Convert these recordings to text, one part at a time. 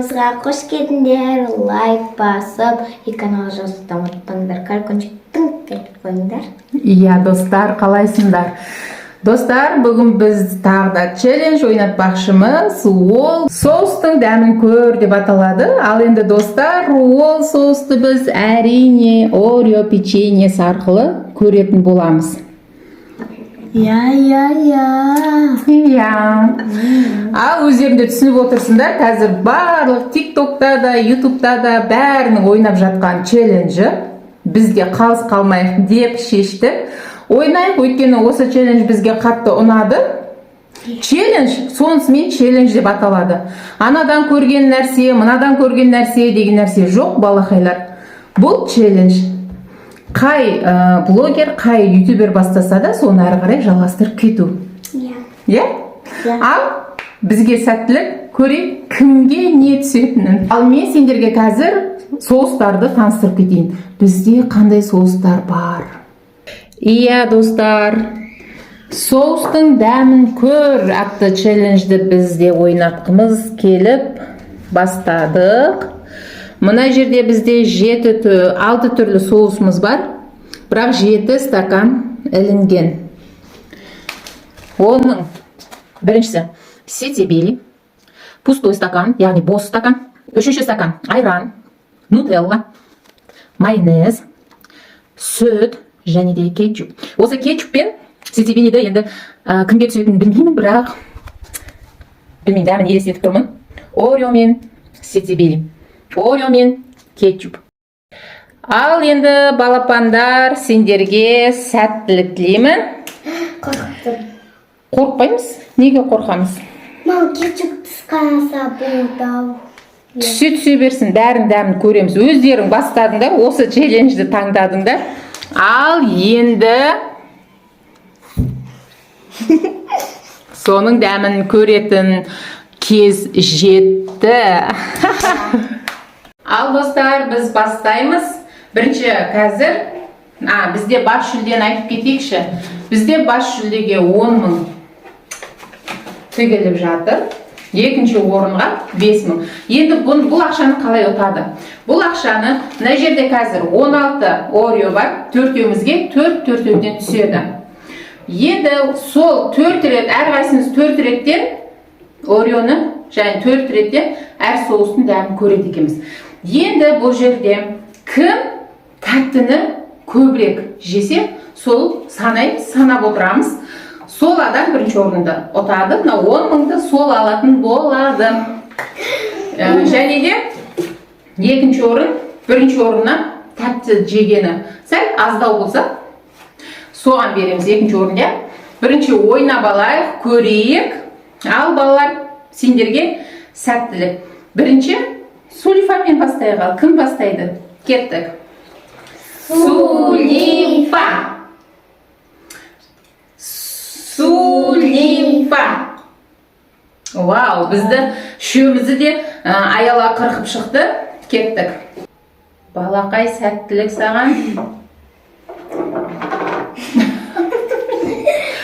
Каналымызға қош келдіңдер. Лайк басып, и каналға жазылуды ұмытпаңдар. Колокольчик тыңқ етіп қойыңдар. Иә, достар, қалайсыңдар? Достар, бүгін біз тағы да челлендж ойнатпақшымыз. Ол «Соустың дәмін көр» деп аталады. Ал енді, достар, ол соусты біз, әрине, Орео печеньесі арқылы көретін боламыз. Иә, иә, иә. Иә, ал өздерің де түсініп отырсыңдар, қазір барлық Тик Токта да, Ютубта да бәрінің ойнап жатқан челленджі. Біз де қалыс қалмайық деп шештік, ойнайық, өйткені осы челлендж бізге қатты ұнады. Челлендж сонысымен челлендж деп аталады. Анадан көрген нәрсе, мынадан көрген нәрсе деген нәрсе жоқ, балақайлар. Бұл челлендж қай блогер, қай ютубер бастаса да, соны әрі қарай жалғастырып кету. Иә. Иә. Иә. Ал бізге сәттілік, көрейік кімге не түсетінін. Ал мен сендерге қазір соустарды таныстырып кетейін, бізде қандай соустар бар. Иә, достар, «Соустың дәмін көр» атты челленджді біз де ойнатқымыз келіп бастадық. Мына жерде бізде жеті, алты түрлі соусымыз бар, бірақ жеті стакан ілінген. Оның біріншісі сацебели, пустой стакан, яғни бос стакан. Үшінші стакан айран, нутелла, майонез, сүт және де кетчуп. Осы кетчуп пен сацебелиді енді кімге түсетінін білмеймін, бірақ білмеймін, дәмін елестетіп тұрмын. Орео мен сацебели, Орео мен кетчуп. Ал енді, балапандар, сендерге сәттілік тілеймін. Қорқып. Қорықпаймыз, неге қорқамыз? Мам, кетчуп түсқанса болды ау. Түсе, түсе берсін, бәрін дәмін көреміз. Өздерің бастадыңдар, осы челленджді таңдадыңдар. Ал енді соның дәмін көретін кез жетті. Ал, достар, біз бастаймыз. Бірінші қазір бізде бас жүлдені айтып кетейікші. Бізде бас жүлдеге 10 мың тігіліп жатыр, екінші орынға 5 мың. Енді бұл ақшаны қалай ұтады? Бұл ақшаны мына жерде қазір 16 Орео бар, төртеумізге төрт төртеуден түседі. Енді сол төрт рет, әрқайсымыз төрт реттен Ореоны және төрт реттен әр соустың дәмін көреді екенбіз. Енді бұл жерде кім тәттіні көбірек жесе, сол санаймыз, санап отырамыз, сол адам бірінші орынды ұтады. Мына 10 мыңды сол алатын болады. Және де екінші орын бірінші орыннан тәтті жегені сәл аздау болса, соған береміз екінші орын. Иә, бірінші ойнап алайық, көрейік. Ал, балалар, сендерге сәттілік. Бірінші Сулифамен бастайық. Ал кім бастайды? Кеттік, Сулифа, Сулифа! Вау, бізді үшеумізді де Аяла қырқып шықты. Кеттік, балақай, сәттілік саған.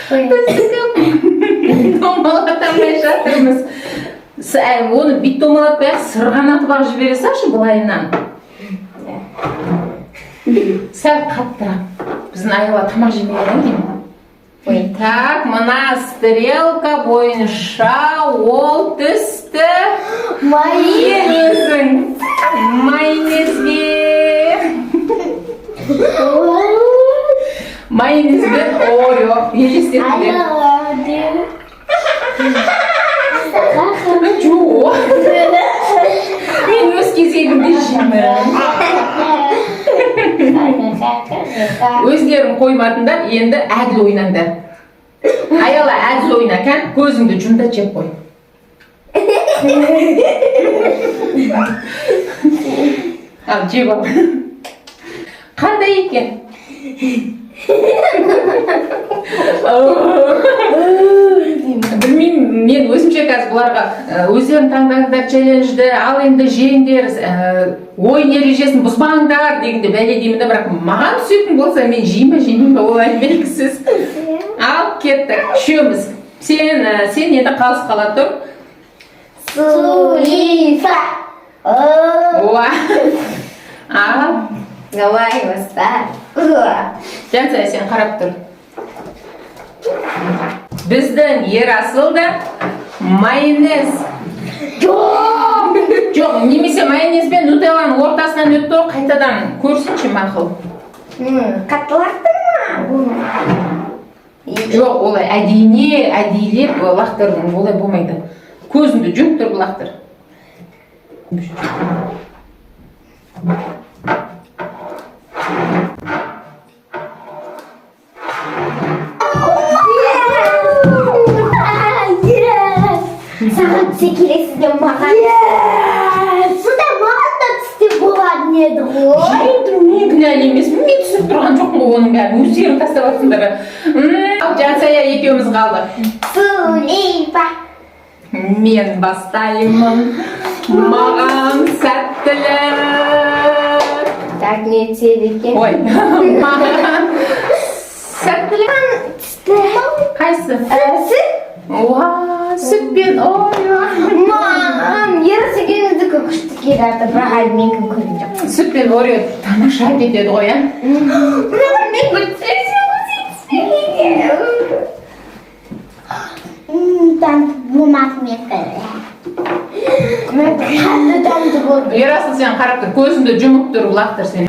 Біздікі домалата алмай жатырмыз. Оны бүйтіп домалатпай ақ, сырғанатып ақ жібере салшы былайынан, сәл қаттырақ. Біздің Аяла тамақ жемеген деймін. Так, мына стрелка бойынша ол түсті. Майонез. Өзің майонезге, майонез бен Орео, елестетіңдер. Аяла деп. Жоқ, мен өз кезегімде жеймін. Өздерің қоймадыңдар, енді әділ ойнаңдар. Аяла, әділ ойна, кән, көзіңді жұм да жеп қой. Ал, жеп ал, қандай екен? Білмеймін, мен өзімше қазір бұларға өздерің таңдаңдар челленджді, ал енді жеңдер, ойын ережесін бұзбаңдар дегенде бәле деймін да, бірақ маған түсетін болса, мен жеймін ба, жемеймін ба, ол әлі белгісіз. Ал кеттік, үшеуміз. Сен, сен енді қалыс қала тұр. Сулифа. Сулифа. О, Уа. Ал, давай, баста. Уа. Жансая, сен қарап тұр. Біздің Ерасыл да майонез. Жоқ. Жоқ, немесе майонез бен нутелланың ортасынан өтті ғой, қайтадан көрсінші, мақұл. Қатты лақтырма. Жоқ, олай әдейіне, әдейілеп лақтырдың, олай болмайды. Көзіңді жұмып тұрып лақтыр. Yes! Саған түсе келесіде маған. Yes! Сонда маған да түссе болатын еді ғой. Енді мен кінәлі емеспін, мен түсініп тұрған жоқпын ғой оның бәрін. Өздерің тастап жатсыңдар. Ал Жансая екеуміз қалдық. Сулифа. Мен бастаймын. Маған сәттілік. Так, не түседі екен? Ой, маған сәттілік. Түсті. Қайсы? Сүт. Уа, сүт пен орео. Мам, Ерасыл екеуміздікі күшті келеді, бірақ әлі менікін көрген жоқ. Сүт пен орео тамаша кетеді ғой, иә? Маған мен Дәмді болмады менікі. Менікі қатты дәмді болды. Ерасыл, сен қарап тұр, көзіңді жұмып тұрып лақтыр сен.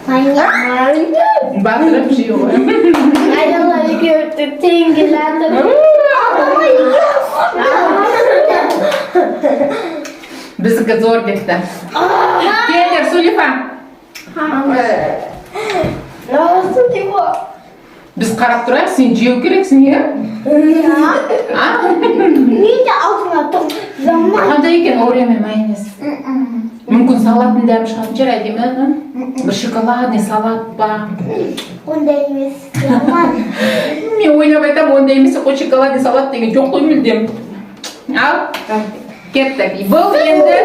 Майонез. Батырып жей ғой. Айдала екеуі тең келеді. Біздікі зор кетті. Келіңдер, Сулифа. Сулифа. Біз қарап тұрайық, сен жеу керексің, иә? А? Мен де аузыма тұр. Жаман. Қандай екен орео мен майонез? Мүмкін, салаттың дәмі шығатын шығар, әдемі. Бір шоколадный салат па? Ондай емес. Жаман. Мен ойлап айтамын, ондай емес қой, шоколадный салат деген жоқ қой мүлдем. Ал, кеттік. Бұл енді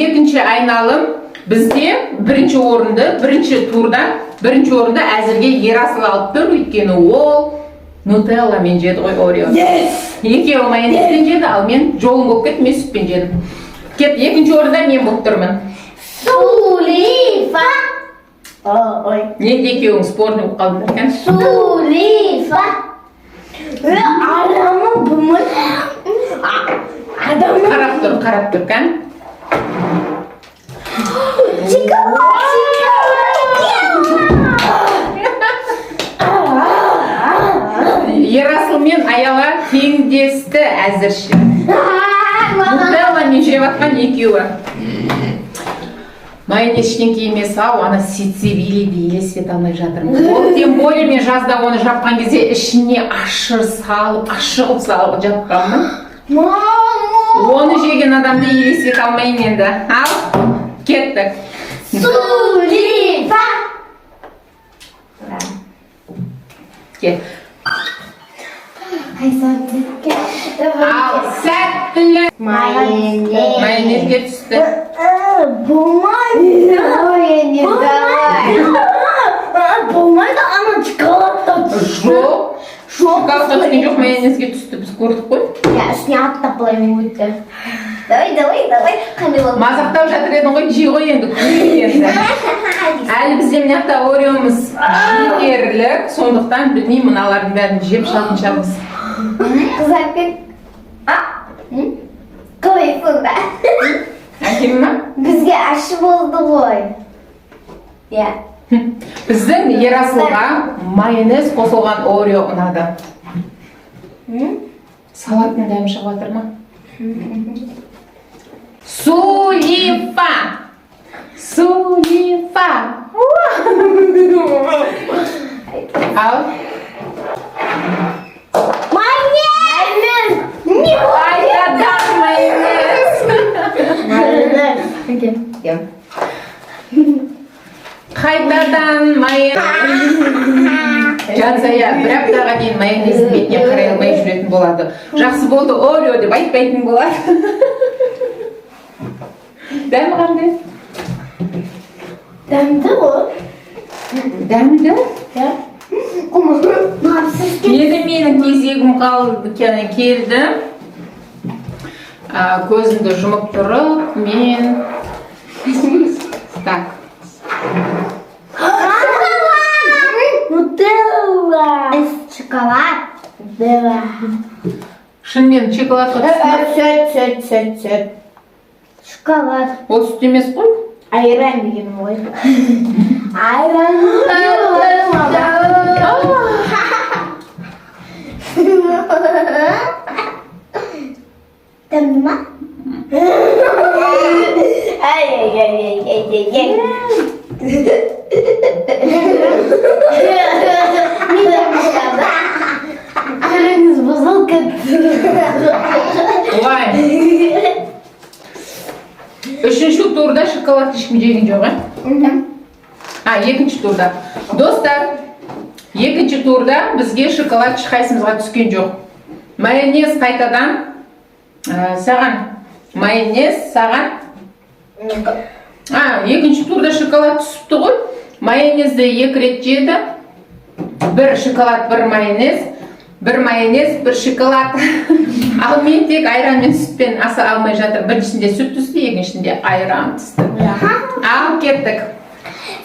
екінші айналым. Бізде бірінші орынды, бірінші турда, бірінші орынды әзірге Ерасыл алып тұр, өйткені ол нутелламен жеді ғой орео. Yes. Екеуі майонезбен жеді, ал мен жолым болып кетті, мен сүтпен жедім. Кет, екінші орында мен болып тұрмын. Сулифа. Ой. Енді екеуің спорный болып қалдыңдар екен. Сулифа. Адамы болмайды. Адамы. Қарап тұр, қарап тұр, кән. Шоколад. Ерасыл мен Аяла теңдесті әзірше. Нутелламен жеп жатқан екеуі. Майонез ештеңке емес ау, ана сицилиді елестете алмай жатырмын. Ол тем более мен жазда оны жапқан кезде ішіне ащы салып, ащы қылып салып жапқанмын. Мама. Оны жеген адамды елестете алмаймын енді. Ал, кеттік. Сулифа. Кет. Ал, сәттілік. Майонез. Майонезге түсті. Болмайды. Майонез давай. Болмайды, ана шоколадта түсті. Жоқ. Шоколадқа түскен жоқ, майонезге түсті. Біз көрдік қой. Я үстіне аттап былай өтті. Давай, давай, давай. Қандай болды? Мазақтап жатыр едің ғой, жей ғой енді, көрейік енді. Әлі бізде мына жақта ореомыз жетерлік, сондықтан білмеймін, мыналардың бәрін жеп шығатын шығармыз. Қызарып кет. А? Қалай сонда? Әдемі ма? Бізге ащы болды ғой. Иә. Біздің Ерасылға майонез қосылған орео ұнады. Салаттың дәмі шығып жатыр ма? Сулифа! Сулифа! Ал, Майонез! Не қайтадан майонез! Майонез. Окей. Қайтадан майонез. Жансая бір аптаға дейін майонездің бетіне қарай алмай жүретін болады. Жақсы болды, орео деп айтпайтын болады. Дәмі қандай? Дәмді ғой. Дәмді? Иә. Маған Енді мен Менің кезегім қалды, келді. Көзімді жұмып тұрып, мен, так. Нутелла. Шоколад. Да. Шынымен шоколадқа түсті ма? Сүт, сүт, сүт, сүт. Шоколад. Ол сүт емес қой. Айран деген ғой. Айран. А, Дәмді ма? Ай, ай, ай, ай, ай, ай, ай. Түріңіз бұзылып кетті. Былай, үшінші турда шоколад ешкім жеген жоқ, иә? А, екінші турда, достар, екінші турда бізге шоколад ешқайсымызға түскен жоқ. Майонез қайтадан, саған майонез, саған. А, екінші турда шоколад түсіпті ғой. Майонезді екі рет жеді. Бір шоколад, бір майонез, бір майонез, бір шоколад. Ал мен тек айран мен сүтпен аса алмай жатыр. Біріншісінде сүт түсті, екіншісінде айран түсті. Ал кеттік.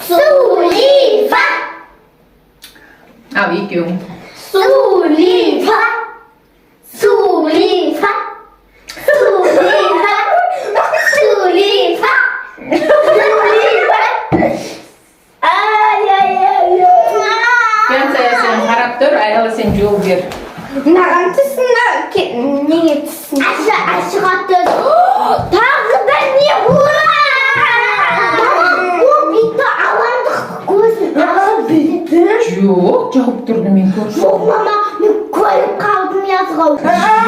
Сулифа. Ал, екеуің. Сулифа. Сулифа. Сулифа. Сулифа. Сулифа. Ай, ай, ай, ай. Жансая, сен қарап тұр, Аяла, сен жол бер. Маған түссін да, неге түссін? Ашы, ашыға түс. Тағы да не? Ура! О, бүйтті, аландық көзін ашып бүйтті. Жоқ, жауып тұрды, мен көрдім. Жоқ, мама, мен көріп қалдым язғы.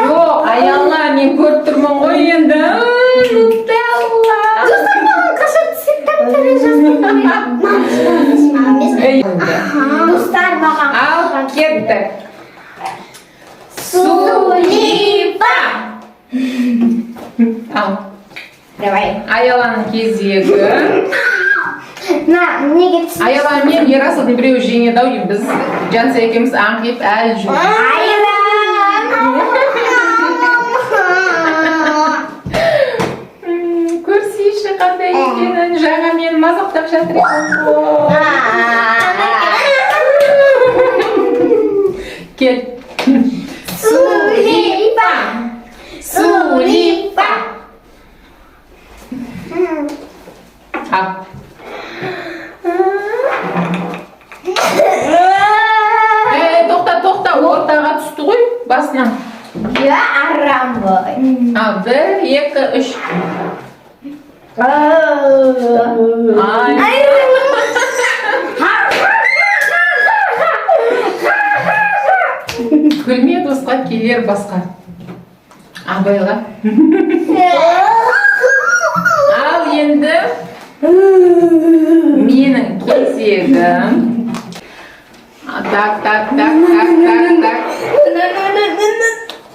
Жоқ, Аяла, мен көріп тұрмын ғой енді. Нутелла. Достар, маған қашан түседі там? Ей. Достар, маған. Ал кеттік. Сулифа. Ал. Давай. Аяланың кезегі. На, неге түседі? Аяла мен Ерасылдың біреуі жеңеді ау деймін. Біз Жансая екеуміз аңқиып әлі жүрміз. Айран. Көрсейші қандай екенін, жаңа мені мазақтап жатыр екен ғой. Кел. Сулифа. Сулифа. Ал. Ей, тоқта, тоқта, ортаға түсті ғой басынан. Я арам ғой. Ал, бір, екі, үш. Ай. Күлме досқа, келер басқа. Абайға. Ал енді менің кезегім. А, так, так, так, так, так, так.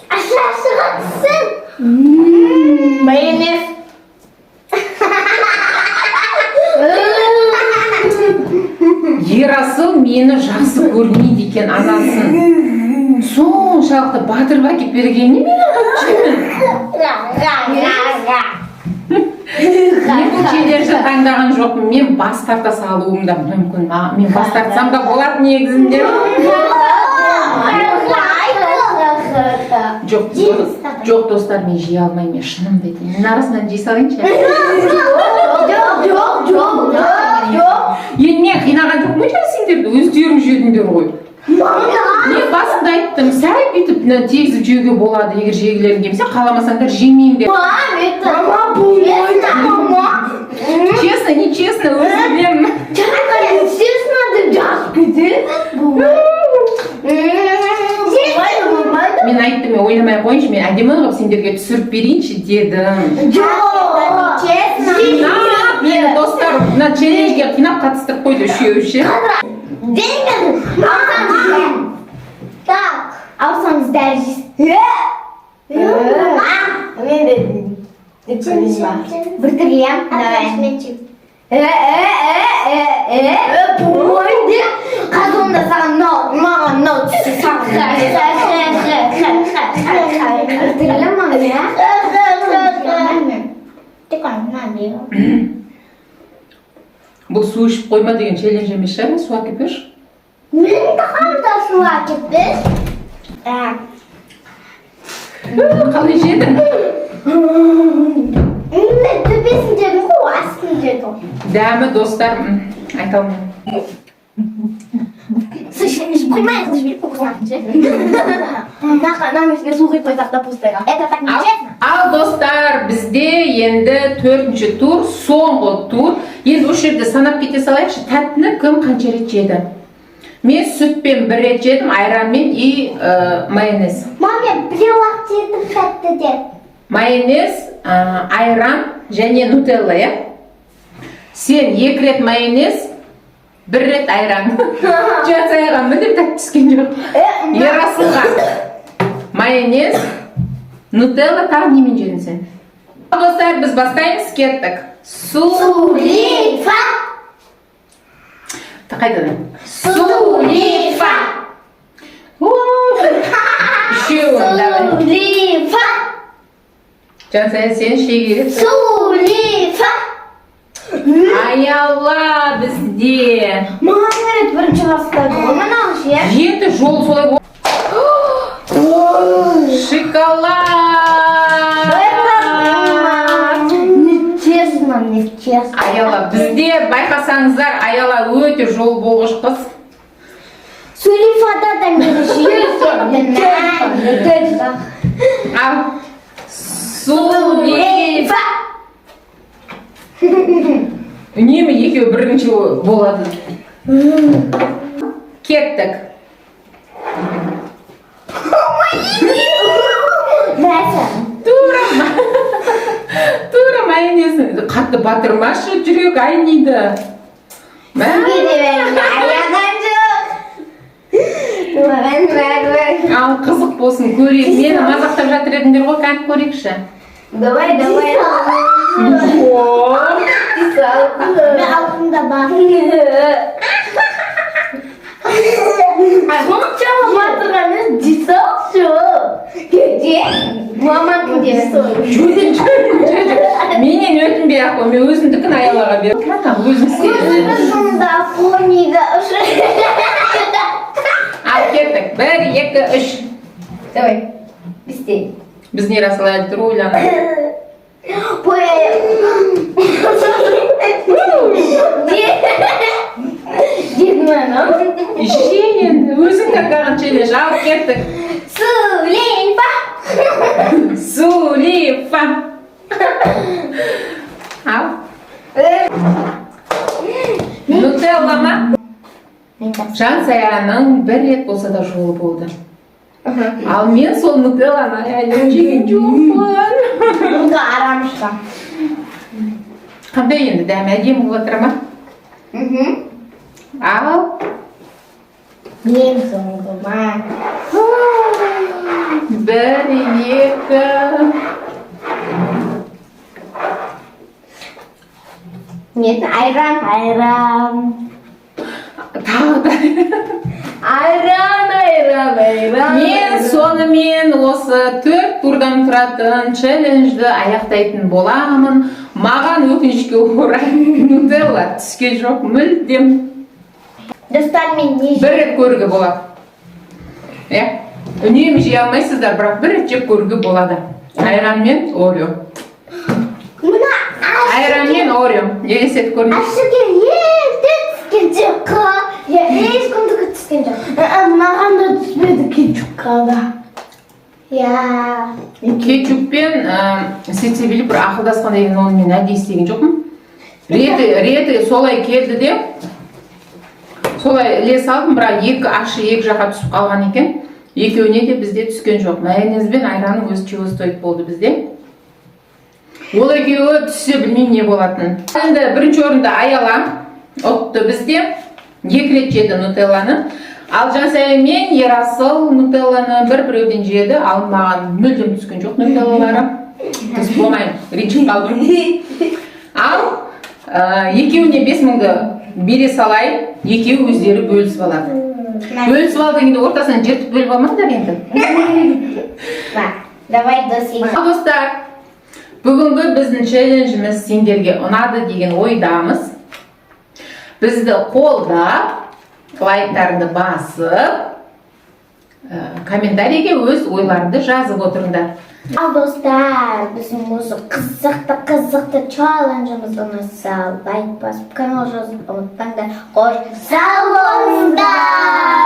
Ашы, ашыға түссін. Майонез. Ерасыл мені жақсы көрмейді екен анасын. Соншалықты батырып әкеліп бергеніне мен қайтып. Мен бұл челленджді таңдаған жоқпын. Мен бас тарта салуым да мүмкін. Мен бас тартсам да болады негізінде. Жоқ, жоқ, достар, мен жей алмаймын, мен шынымды айтайын. Мен арасынан жей салайыншы. Жоқ, жоқ, жоқ, жоқ, жоқ. Енді мен қинаған жоқпын ғой жаңа сендерді, өздерің жедіңдер ғой. Мен басында айттым, сәл бүйтіп мына тегізіп жеуге болады, егер жегілерің келмесе, қаламасаңдар жемеймін деп. Мам, это... Мама, болмайды, мама. Честно, нечестно, өзім білемін. Честно деп жазып кетеді. Болмайды, болмайды. Мен айттым, мен ойнамай ақ қояйыншы, мен әдемі қылып сендерге түсіріп берейінші дедім. Жоқ, честно. Қинап мені, достар, мына челленджге қинап қатыстырып қойды үшеуі ше. Деньги. Так, алсаңыз бәрі жейсіз. Мен де деп көрейін ба? Бір түрлі. Давай. Мен жеймін. Болмайды. Қазір онда саған мынау, маған мынау түссе, саған. Бұл су ішіп қойма деген челлендж емес шығар, су әкеліп берші. Мен тағам су әкеліп бер. Қалай жедің? Мен төбесін жедім ғой, астын жедім. Дәмі, достар, айта алмаймын. Су ішіп қоймай қылып жіберіп қойсақ ше. Мынаның үстіне су құйып қойсақ та пустойға. Это так Ал, нечестно. ал, достар, бізде енді төртінші тур, соңғы тур. Енді осы жерде санап кете салайықшы, тәттіні кім қанша рет жеді? Мен сүтпен бір рет жедім, айранмен и майонез. Мам, мен біреу ақ жедім тәттіден. Майонез, айран және нутелла, иә? Сен екі рет майонез, бір рет айран. Жансаяға мүлдем тәтті түскен жоқ. Ерасылға майонез, нутелла, тағы немен жедің сен? Ал, достар, біз бастаймыз, кеттік. Су. Сулифа. Қайтадан. Сулифа. Үшеуін, давай. Сулифа. Жансая, сен шегелеп. Сулифа. Аяла бізде. Маған рет бірінші бастады ғой мынау ше. Жеті жол солай. Шоколад! Нечестно, нечестно. Аяла бізде, байқасаңыздар, Аяла өте жол болғыш қыз. Сулифада да мені жеңіп. Ал, сулифа. Үнемі екеуі бірінші болады. Кеттік. Мәсі. Тура майонезін қатты батырмашы, жүрек айниды. Мә. Аяған жоқ. Маған бәрібір. Ал, қызық болсын, көрейік. Мені мазақтап жатыр едіңдер ғой, кәні, көрейікші. Давай, давай. О. Мен алдымда бар. Соншама батырғаны жей. Кеде? Маманікі де. Жоқ, менен өтінбей ақ қой, мен өзімдікін Аялаға бер. Кәні, өзің істе. Сонда қоймайды. Ал, кеттік, бір, екі, үш. Давай. Быстрей. Біз не Расыл әлі тұр ойланып. Ой. Дедім. Же енді, өзің таңдаған челлендж. Ал, кеттік. Сулейфа. Сулифа. Ал, нутелла ма? Жансаяның бір рет болса да жолы болды, ал мен сол нутелланы әлі жеген жоқпын. Бұнда арамшка. Қандай енді дәмі, әдемі болып жатыр ма? Ал. Мен соңғы ма? Бір, екі. Нет, айран. Айран. Тағы да. Айран, айран, айран. Мен сонымен осы төрт турдан тұратын челленджді аяқтайтын боламын. Маған, өкінішке орай, нутелла түскен жоқ мүлдем. Достар, мен не Бір рет көруге болады, иә, үнемі жей алмайсыздар, бірақ бір рет жеп көруге болады. Айран мен орео. Мына Айран мен орео, елестетіп көріңіз. Ащыге ерте түскен жоқ. Я ешкімдікі түскен жоқ. Маған да түспеді кетчупқа да. Я. Кетчуппен сицибили бір ақылдасқан деген, оны мен әдейі істеген жоқпын, реті солай келді де, солай іле салдым. Бірақ екі ащы екі жаққа түсіп қалған екен, екеуіне де бізде түскен жоқ. Майонез бен айранның өзі чего стоит болды бізде. Ол екеуі түссе, білмеймін не болатынын. Енді бірінші орында Аяла ұтты бізде, екі рет жеді нутелланы. Ал Жансая мен Ерасыл нутелланы бір біреуден жеді. Ал маған мүлдем түскен жоқ нутеллалары. Түсіп болмаймын, ренжіп қалдым. Ал екеуіне 5000-ді бере салайын, екеуі өздері бөлісіп алады. Бөлісіп ал дегенде, ортасынан жыртып бөліп алмаңдар енді. Давай до сегіз. Ал, достар, бүгінгі біздің челленджіміз сендерге ұнады деген ойдамыз. Бізді қолдап, лайктарыңды басып, комментарийге өз ойларыңды жазып отырыңдар. Ал, достар, біздің осы қызықты челленджіміз ұнаса, лайк басып, канал жазып ұмытпаңдар. Қош, сау болыңдар!